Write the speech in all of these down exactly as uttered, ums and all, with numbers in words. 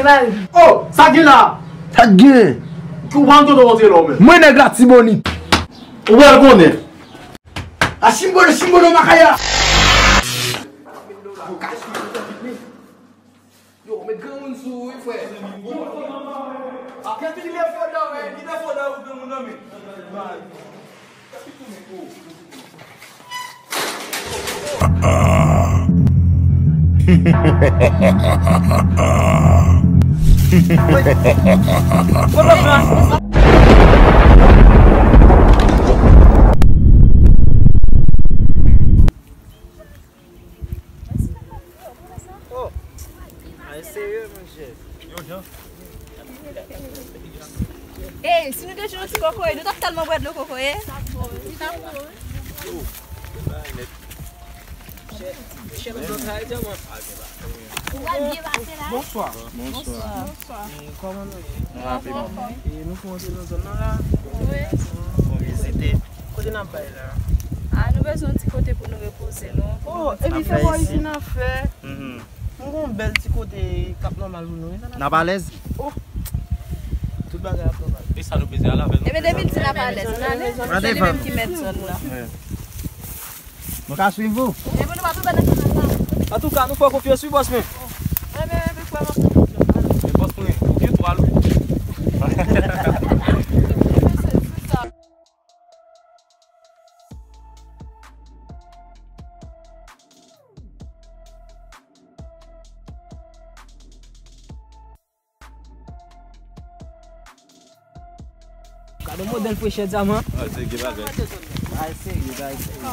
Bay. Oh, sa gen la? Sa gen? Ou pa konn kote w rantre la, ou menm. Mwen nèg Latibonit. Ou pral konnen. A chimbono, chimbono makaya. Yo, met granmoun sou ou, wi, frè. A, kite fo dan, wi, kite fo dan, granmoun nan, men. Oh, ay serye, monchè. Ey, si nou te jwenn yon ti kokoye, nou t ap tèlman bwè dlo kokoye. Bonswa. Bonswa. Bonswa. E, kòman nou ye? Nou anpil. E, nou fè yon ti nan zòn nan la? Wi. Nou vizite. Kote n ap bay la? A, nou bezwen yon ti kote pou nou repoze nou. Oh, epi se bò isi n ap fè. Mhm. Nou gon bèl ti kote k ap nòmal pou nou, wi, sa n ap fè. N ap alèz? Oh. Tout bagay ap nòmal. E sa nou bezwen al avè nou. Ebyen, depi l di n ap alèz, n ale. Paske li menm ki mèt zòn nan. Wi. Nou ka swiv ou? Epi nou pa tou bèl nan kanal la. Antouka, nou fè w konfyans, wi, bòs mwen. Ebyen, epi frè m ap fè konfyans. Men bòs mwen, ou gen twal, wi. Gade modèl frechè dyaman. Ay, serye, bagay. Ay, serye, bagay, serye.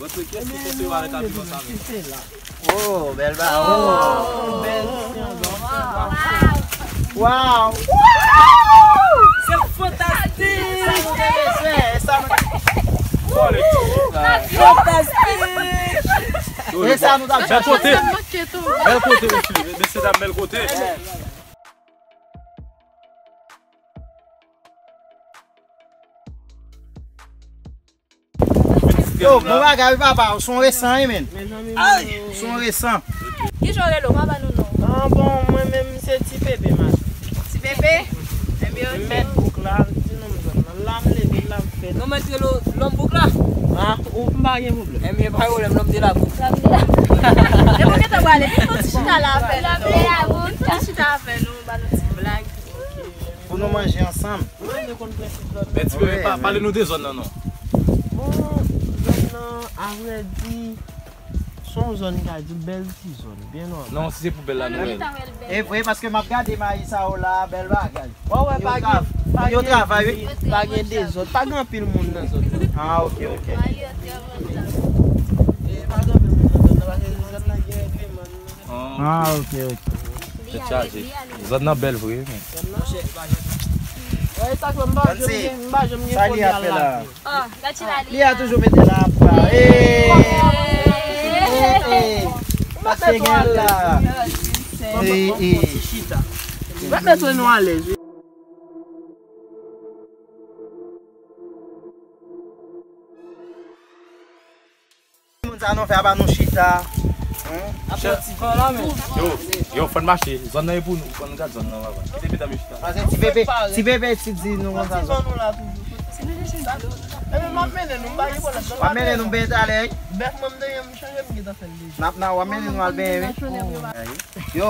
Bon, se kiyès ki konseye w al etabli konsa menm? Oh, bèl ba, oh. Bèl. Wow. Se fantastik. Sa nou te bezwen, sa nou te... Fantastik. E sa nou t ap chache. Bèl kote. Bèl kote, mesye. Mesye dam, bèl kote. Yo, bon bagay wi papa, ou son resan wi menn. Ay! Ou son resan. Kijan w rele w? Pa ban nou non. Ah bon, mwen menm se Ti Pepe, madanm. Ti Pepe? Ebyen, ok. Mèt bouk la, di non m zòn nan. La m leve, la m fèt. Nou mèt rele w lòm bouk la? Ah, ou m pa gen pwoblèm. Ebyen, pa gen pwoblèm, lòm de la bouk. Lòm de la bouk. E pou gentan prale, vin fè yon ti chita la avè nou. Lòm de la bouk. Fè yon ti chita avè nou, ba nou ti blag. Pou nou manje ansanm. Men ti Pepe, pa, pale nou de zòn nan non. Bon, zòn nan, avrèdi, se yon zòn ka di bèl ti zòn, byen nòmal. Non, si se pou bèl la, nou wè l. E vre, paske m ap gade mayi sa yo la, bèl bagay. Wè, wè, pa gen, pa gen, pa gen dezòd, pa gen anpil moun nan zòn nan. Ah, ok, ok. E pa gen anpil moun nan zòn nan, paske zòn nan gen règleman. Ah, ok, ok. Tèt chaje. Zòn nan bèl vre, men. Sa li ap fè la? Li a toujou mete la apa. Hey! Hey! Sa se gen la? Hey, hey. Mwen mete nou alèz, wi. Moun sa nou fè apa nou chita. Hein? Ap fè ti van la, men. Yo, yo, fò n mache. Zòn nan e pou nou. Fò n gad zòn nan, papa. Kite medam yo chita. Paske ti bebe, ti bebe, ti di nou konsa. Ti van nou la toujou. Ebyen, m ap mennen nou, m pa gen pwoblèm. W ap mennen nou benyen talè, wi. Bèf mwen m te gen, m chanje, m gentan fè l deja. N ap nan, w ap mennen nou al benyen, wi. Yo.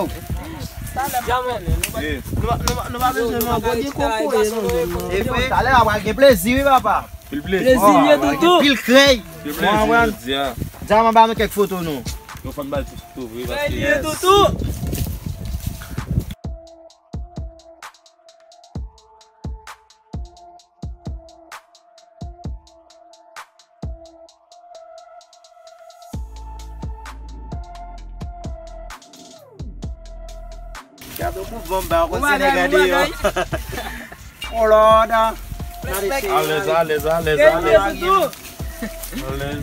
Talè m ap mennen nou. Nou pa, nou pa, nou pa bezwen mango, gen kokoye nan zòn nan. E vre, talè a pral gen plezi, wi, papa. Pil plezi. Plezi l ye, toutou. Pil krèy. Pil plezi, jodi a. Dyaman, ba nou kèk foto nou. Yo fè m bay ti foto vre, paske krèy l ye, toutou. Gade yon mouvman m ba, yon kontinye gade yo. Oh Lord. Alèz, alèz, alèz, alèz. Alèz.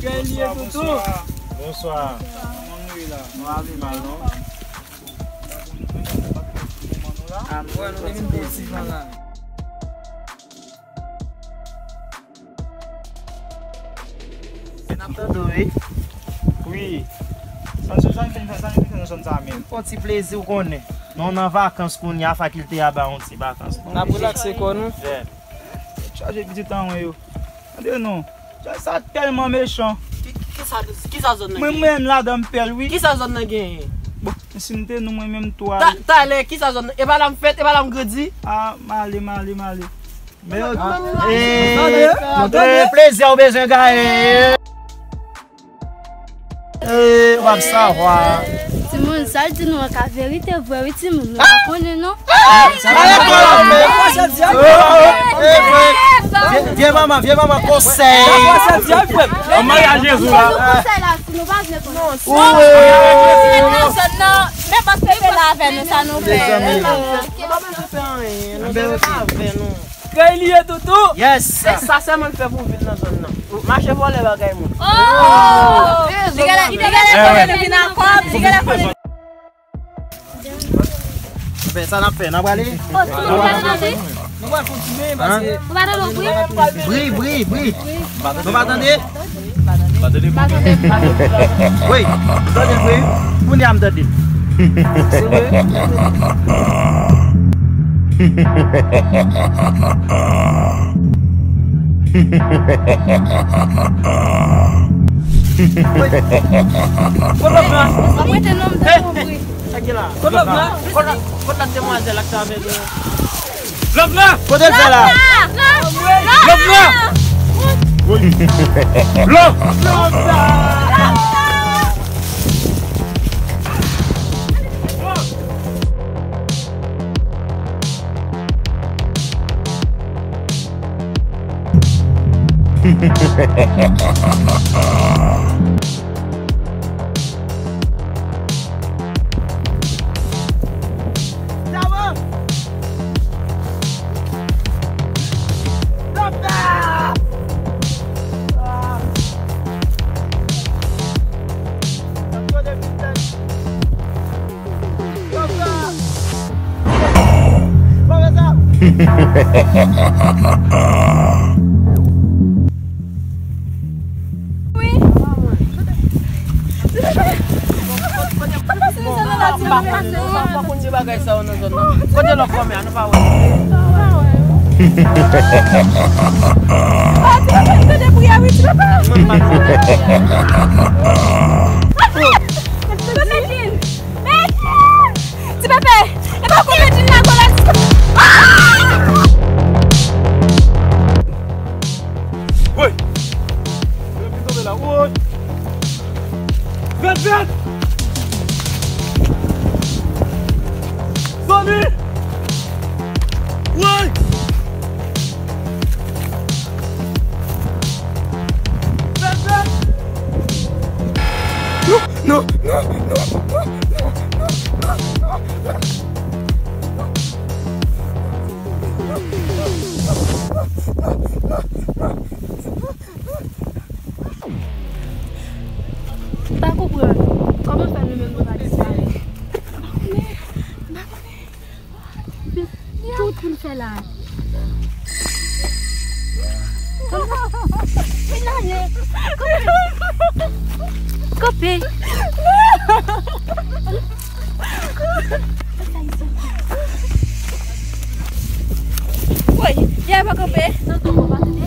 Bonswa, bonswa. Bonswa. Kòman nou ye la? Nou ale mal, non? Ah, mwen, nou vin de sivan la. N ap tande w, wi. Wi. Sa se sa n vin fè, sa n vin fè. Zòn sa menm. Fè yon ti plezi, ou konnen. Nou nan vakans kounye a, fakilte a ba yon ti vakans pou nou. N ap relakse kò nou. Yeah. Chaje pitit an mwen yo. Tande non. Sa, sa tèlman mechan. Ki, ki, kisa, kisa zòn nan genyen? Mwen menm ladan m pè l wi. Kisa zòn nan genyen? Bon, si m te nou mwen menm tou a. Ta-, talè, kisa zòn nan? E pa la m fèt, e pa la m grandi? Ah, m ale, m ale, m ale. Men, ah, eh, eh, plezi a ou bezwen gaye. Eh, w ap savwa. Timoun, sa l di nou an ka verite vre wi timoun. Nou pa konnen non. Vye, vye manman, vye manman konsèy. An maryaj Jezi la. Konsèy la, si nou pa vle konnen. Ou, eh. Nan zòn nan, men bòs pepe la avè nou, sa nou fè. Nou pa bezwen fè anyen, nou bezwen pa avè nou. Trèy li ye toutou. Yes. E sa sèlman l fè pou vin nan zòn nan. Mache vòlè bagay moun. Oh! Li genlè, li genlè konnen nou vin a kòb, li genlè konnen. Fè sa n ap fè, n ap prale? Oh, nou pa tande? Nou pral kontinye paske. Ou pa tande bri? Bri, bri, bri. Nou pa tande? Wi, m tande l vre. Kounye a m tande l. Se vre? Wi. Kot lòt la? Mwen te non m te konpri. Sa ki la? Kot lòt la? Kot lòt, kot lòt demwazèl ak sa avè nou? Lòt la! Kote l fè la? Lòt la! Lòt la! Lòt la! Kote lòt kòmè a, nou pa wè. Ti Pepe, e pa koupe din nan gòl la. Woy! Yo ki tonbe la, woy! Vèt, vèt! Soni! Woy! Vèt, vèt! Non, non, non. M pa konprann. Kòman fè nou menm nou pa disparèt? M pa konnen. M pa konnen. Tout pou n fè la. Kanpe. Woy, Pierre pa kanpe. Toto, pa tande.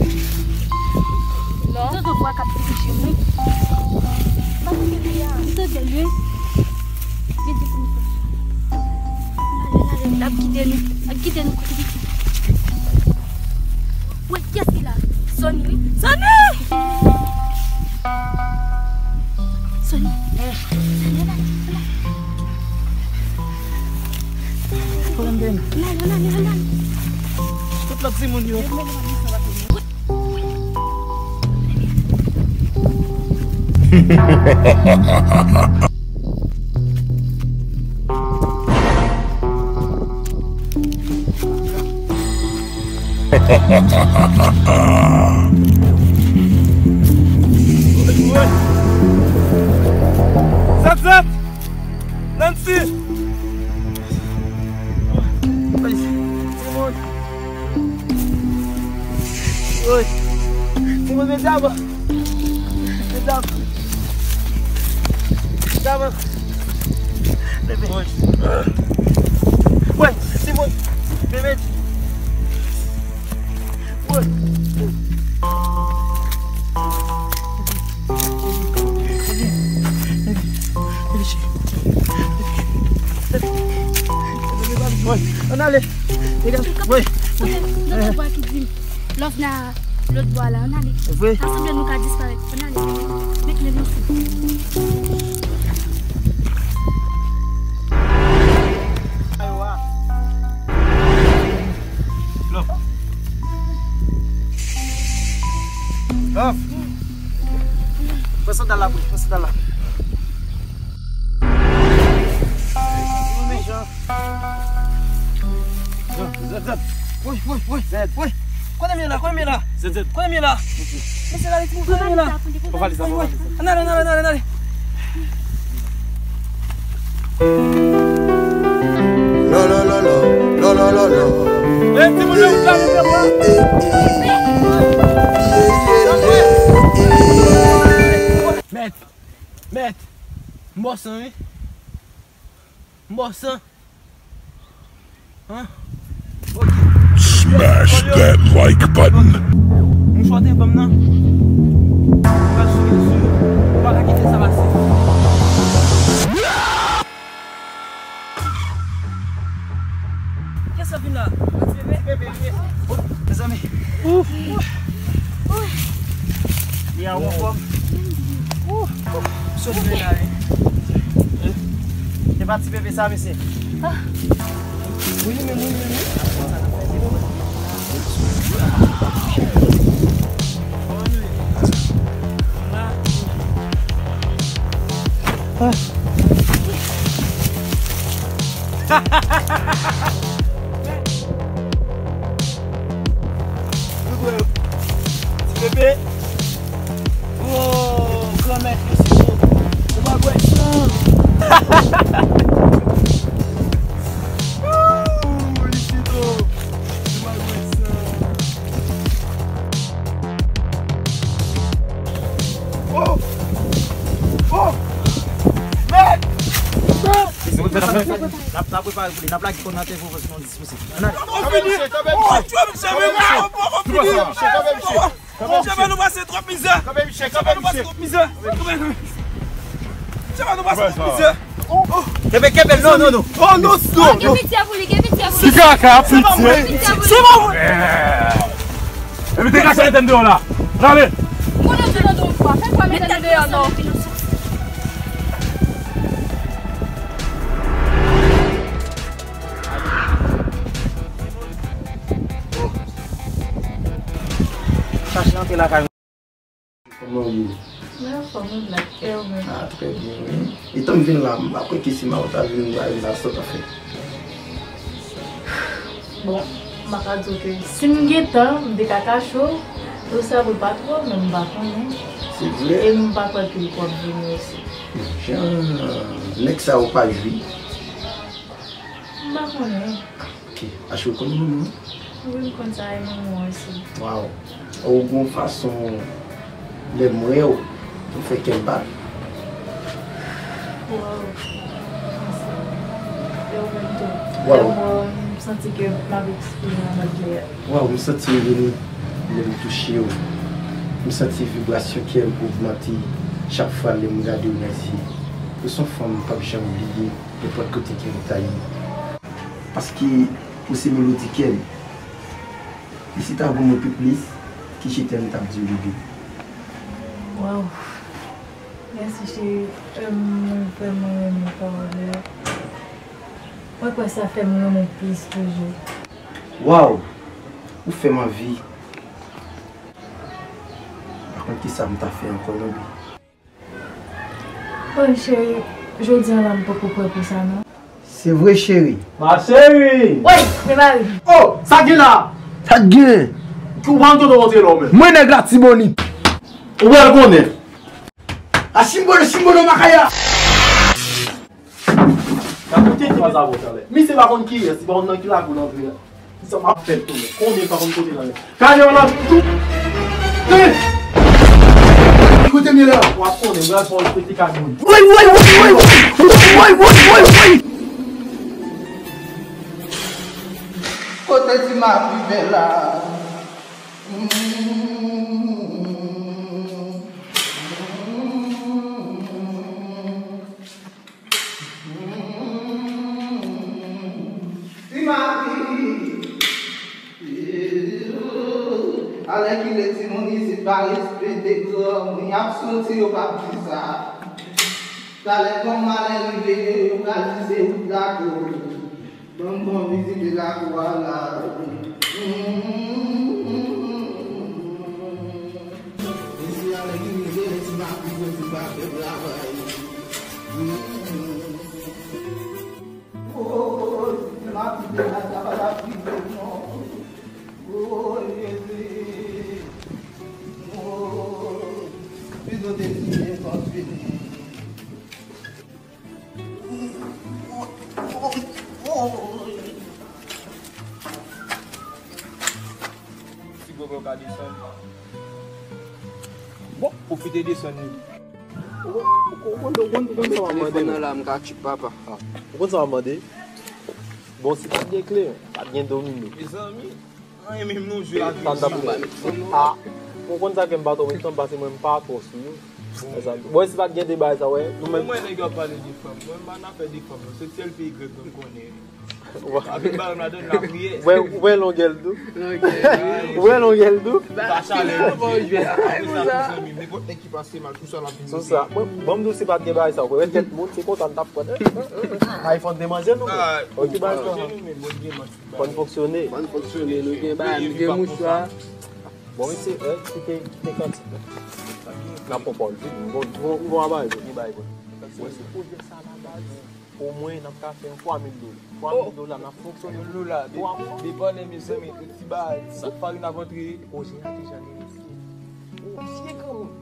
Non. Toto vwa k ap dirije nou. Pa tande Pierre. M tande l, wi. Li di pou nou fè. L ap gide nou. L ap gide nou kote li di. Woy, kiyès ki la? Sony, wi. Sony! Sony. Sony, la, la. Nan, nan, nan, nan, nan. Tout lòt timoun yo. Zèt, zèt! Nancy! Oy, timoun! Oy! Timoun, mete avan! Mete avan! Mete avan! Leve. Wè, Simon. Bebe. Wè. Ann ale. Degaje. Wè. Lòt bò a ki di m. Lòt bò a la, ann ale. Vre? Sa sanble nou ka disparèt. Ann ale. Met men nou. Love. Love. Pran sandal la, boy. Pran sandal la. Zèt, zèt. Woy, woy, woy. Zèt. Woy. Kote m ye la? Kote m ye la? Zèt, zèt. Kote m ye la? Mesye la, li ti kote m ye la? Ann ale, ann ale, ann ale, ann ale. Lo, lo, lo, lo. Lo, lo, lo, lo. Mèt, mèt. M bò san, wi. M bò san. Hein? Ok. Smash that like button. Mouchwa te ban m nan. Ou pral souri sou yo. Ou pa ka kite sa pase. Kiyès k ap vin la? Ti bebe. Ti bebe, ti bebe. Oh, mezanmi. Ouf. Li a won kòm. Ouf. Sot vin la, wi. Se pa ti bebe sa, mesye. Ah. Wi, men wi, men wi. Ah. Ti bebe. Oh, granmèt, mèsi pou ou pa gwèt san. Ooh, Lisito, ou pa gwèt san. Oh! Oh! Mèt! Mèt! N ap, n ap prepare pou li, n ap lage kò nan tèt pou fòs nou. Kanpe misye, kanpe misye. Kanpe misye, kanpe misye. Kanpe misye. Kanpe misye, kanpe misye. Kanpe misye, kanpe misye. Kanpe misye. Kanpe misye. Kenbe, kenbe, non, non, non. Oh, non, non, non. Gen pitye pou li, gen pitye pou li. Piga ka pitye. Se pa vre. Epi te ka se tèm deyò la. Rale. Konnen tou nan do kwa. Fè kwa mete nou deyò, non. Chache antre lakay mwen. Kòman w ye? Mwen anfòm, wi, Black. E ou menm? Ah, trè byen, wi. Etan m vin la, m pa kwè ke si Mawot ta vin, m ta vin la sòt afè. Bon, m pa ka di w ke si m gen tan, m te ka kache w, ou sa pou l pa twò, men m pa konnen. Se vre? E m pa kwè ke l pwòp vini osi. Jan, nèg sa yo pa jwi. M pa konnen. Ok. Achte w konn moun, non? Wi, m konn sa, e moun mwen osi. Waw. Ou gon fason, lè m wè w, ou fè kè m bat. Waw. Mèsi. E ou menm tou. Waw. Lè m wè w, m santi ke m ap eksprime anba klè a. Waw, m santi m beni lè m touche w. M santi vibrasyon kè m ogmante chak fwa lè m gade w nan zye. Ou se yon fanm m p ap janm bliye. Nenpòt kote ke m ta ye. Paske ou se melodi kè m. E si ta gon moun pi plis, ki chitè m t ap di w, bebe? Waw. Mèsi, cheri. Em, mwen vrèman renmen pawòl yo. Mwen kwè sa fè m renmen w plis toujou. Waw! Ou fè m anvi. Pa konn kisa m ta fè ankò, non, bebe. Bon, cheri, jodi a la, m poko prè pou sa, non. Se vre, cheri. Ma chérie! Woy, prepare. Oh, sa k gen la? Sa k gen? Ou pa konn kote w rantre la, ou menm? Mwen nèg Latibonit. Ou pral konnen. A chimbono, chimbono, makaya! Gade kote ki pa sa bon talè. Misye pa konn kiyès, li pa konn nan ki lakou l antre a. Sa m ap fè l tounen. Konbyen pa konn kote l ale. Gade yon lòt tou. Hey! Kote m ye la? W ap konnen, m pral fè w pete kay moun. Woy, woy, woy, woy, woy! Woy, woy, woy, woy, woy! Kote ti mari vè la? Ti mari. Alèkile timoun isit pa respekte granmoun, y ap soti yo p ap di sa. Talè kòm malè rive, yo pral di se wout lakou. Ban m bon vizite lakou a la. Mesye alèkile ti mari, ti mari travay. Si gogo ka desann. Bon, pwofite desann li. Ou konn, ou konn, ou konn, ou konn sa w ap mande. Telefòn nan la, m ka tchip papa. Ah, ou konn sa w ap mande? Bon, si pa t gen kle, pa t gen domino. Mezanmi, anyen menm non jwe avèk sa. Ah, ou konn sa ke m pa twò met tan, paske mwen m pa twò sou yo. Bon, si pa t gen de bagay sa, wè, nou menm. Mwen nèg yo ap pale de fanm. Mwen m pa nan afè de fanm non. Se sèl peyi grèk mwen konnen. Avèk baron ladan lapriyè. Wè, ou wè longèl tou. Ou wè longèl tou. Pa chalè. Apre sa tou zanmi, nenpòt nèg ki pase mal sou sa l ap vin sou sa. Mwen, ban m di w, si pa t gen bagay sa, wè tèt moun, se konsa n t ap pran. Ay, fò n te manje nou menm. Ok, bagay sa. Fò n fonksyone. Fò n fonksyone, nou gen bagay, nou gen mouchwa. Bon, mesye, wè, kite, kite kantik la. N ap pran pòz tou. Bon, bon, bon, bagay, bon, gen bagay, bon. Wè, se pwojè sa la baz. Omwen, n ap ka fè yon twa mil dola. Twa mil dola, n ap fonksyone. Twa mil dola, de, depann, mezanmi, tout ti bagay, sa farin ap antre. Pwojè a deja gen mesye. Ou vye granmoun.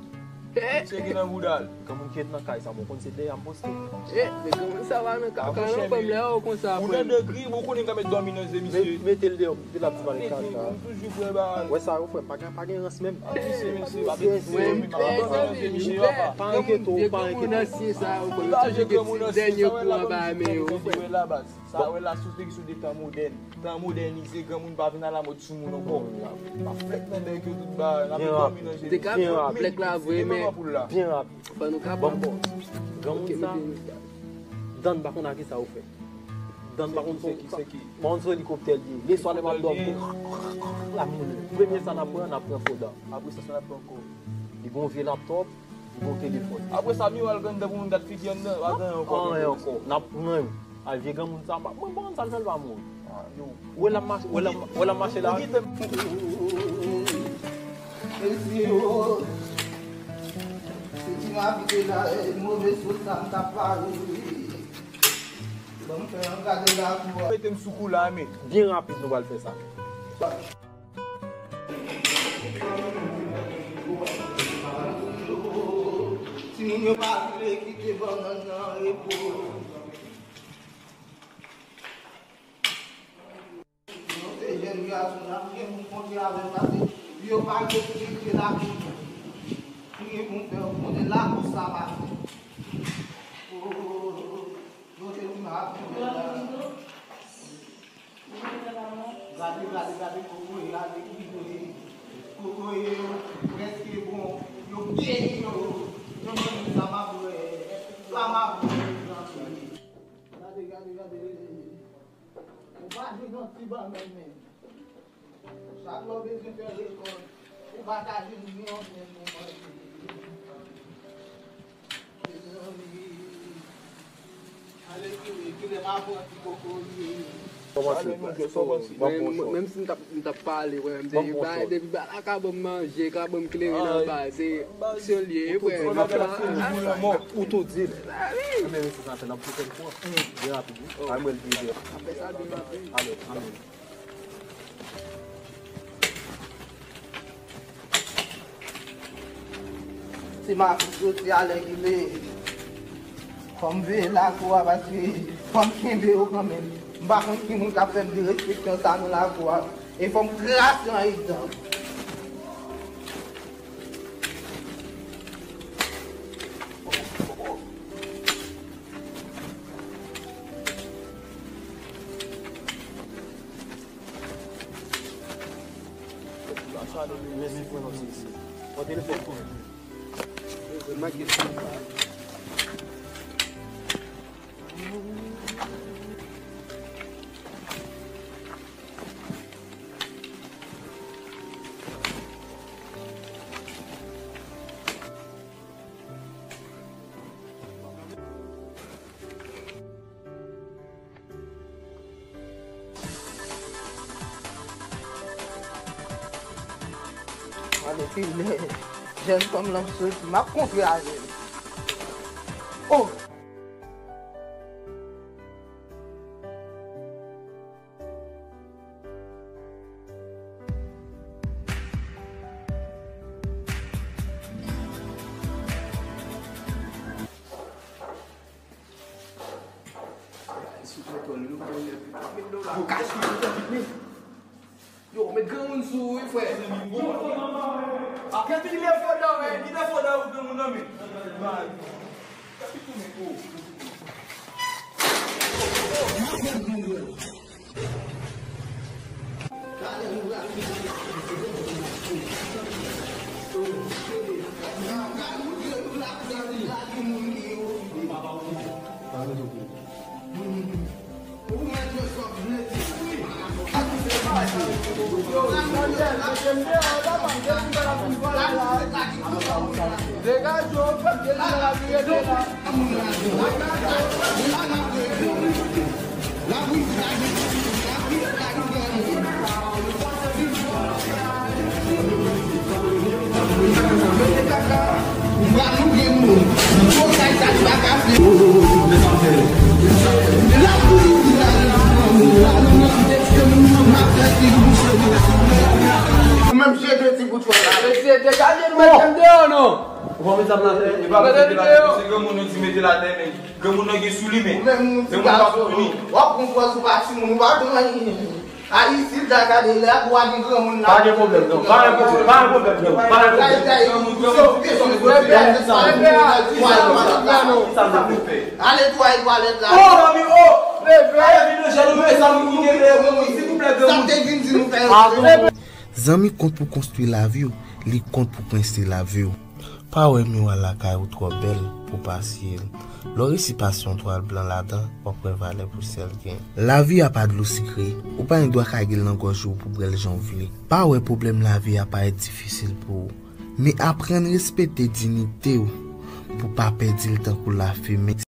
Mesye gen nan bouda l. Granmoun ki ret nan kay sa, bon, konn se dèyè a m poste. Eh, men granmoun sa va nan kaka non, frè m, lè yo konsa, frè m. Ou nan degri, bon, ou konnen m ka met dòmi nan je misye. Mete l deyò, mete l ap di pale kaka. Mete, m toujou prè ba. Wè sa yo, frè m, pa gen, pa gen rans menm. Ah, mesye, mesye, pa gen rans, pa gen rans, mesye, papa. Pa enkyete w, pa enkyete w. Sa yo, frè m, toujou gen ti dènye kou anba men yo, frè m. Sa wè la, sou peyi sou de tan modèn. Tan modènize, granmoun pa vin alamòd sou moun ankò. Pa flèk nan bèk yo tout ba, n ap dòmi nan je. Te ka flèk la vre, men byen rapid. Fò nou ka pran pòz. Granmoun sa, dan m pa konn a ki sa ou fè. Dan m pa konn se ki, se ki. Pa konn se elikoptè l ye. Leswa lè m ap dòmi, l ap moulen. Premye sa n ap pran, n ap pran foda. Apre sa, sa n ap pran kò. Li gon vye laptòp. Bon telefòn. Apre sa, miwa l gen anndan pou moun gad figi anndan, pa gen ankò. Anyen ankò. N ap pran yo. A vye granmoun sa, pa, mwen pa konn sa l fè l pa mouri. Ou wè l ap mache, ou wè l ap, ou wè l ap mache la. Mesye yo, si ti m abite la, e, move sòs sa, m t ap pale wi. Ban m fè yon gade lakou a. Mete m sou kou la, men. Byen rapid, nou pral fè sa. Timoun yo pa vle kite bannann nan repo. Nou se jèn gason, n ap gen pou kontre avè l, paske yo pa respekte lakou. Nou gen pou n fè yo konnen lakou sa pa fè. Oh, oh, oh, oh. Gade, gade, gade kokoye, gade kokoye. Kokoye yo prèske bon, yo beni yo. Yo manje sa m ap wè, sa m ap wè. Gade, gade, gade. Ou pa jwenn yon ti bannann menm. Chak lè w bezwen fè rekòt, ou pa ka jwenn ni yon grenn pou manje. Mezanmi, ale kilè, kilè m ap pran ti kokoye. Kòman se? Mwen, mwen, menm si m t ap, m t ap pale, wè, m te ba, depi ba la ka ban m manje, ka ban m kleren anba, se fonksyon l ye, frè. Ou tou di l. Enben, mesye, sa fè n ap fout l pran. Byen rapid, wi. Ay, mwen, l byen. Apre sa, byen rapid. Ale, ale. Se maten soti alèkile. Fò m veye lakou a, paske fò m kenbe yo kanmenm. M pa konn ki moun k ap fè m derespekte sa nan lakou a. E fò m kraze andedan. Mèsi pou yon ti isi. Bon, telefòn pou mwen. Manke sa. Gade kilè jèn fanm lan soti, m ap kontre avè l. Oh! Yo, met granmoun sou ou, wi, frè. Kèti ki leve fò dan, wi, ki leve fò dan, granmoun nan, men. Ou menm jete ti bout fò la. Mesye, degaje nou, mesye, m deyò non. Ou pa met zam nan atè. E pa mete l atè, se granmoun yo di mete l atè, men granmoun nan gen sou li, men. Ou menm moun ti gason, w ap pran pòz ou pa timoun, ou pa pran anyen. Ayiti, l ta gade lè a pou w al gen granmoun la. Pa gen pwoblèm, non. Pa gen pwoblèm, pa gen pwoblèm, non. Pa gen pwoblèm. Granmoun, granmoun, granmoun, granmoun, granmoun. Ale netwaye twalèt la. Oh, zanmi, oh! Leve! Ale vin nan jèn, nou fè sa nou gen lè, granmoun, silvouplè, granmoun. Sa m te vin di nou fè. Zanmi, kont pou konstwi lavi w, li kont pou prense lavi w. Pa wè miwa lakay ou twò bèl pou pase l. Lè w resi pase yon twal blan ladan, w ap wè valè pou sa l gen. Lavi a pa dlo sikre, ou pa gen dwa kage l nan gòj ou pou bwè l jan w vle. Pa wè pwoblèm lavi a parèt difisil pou ou, men aprann respekte diyite w pou pa pèdi l tankou lafimen.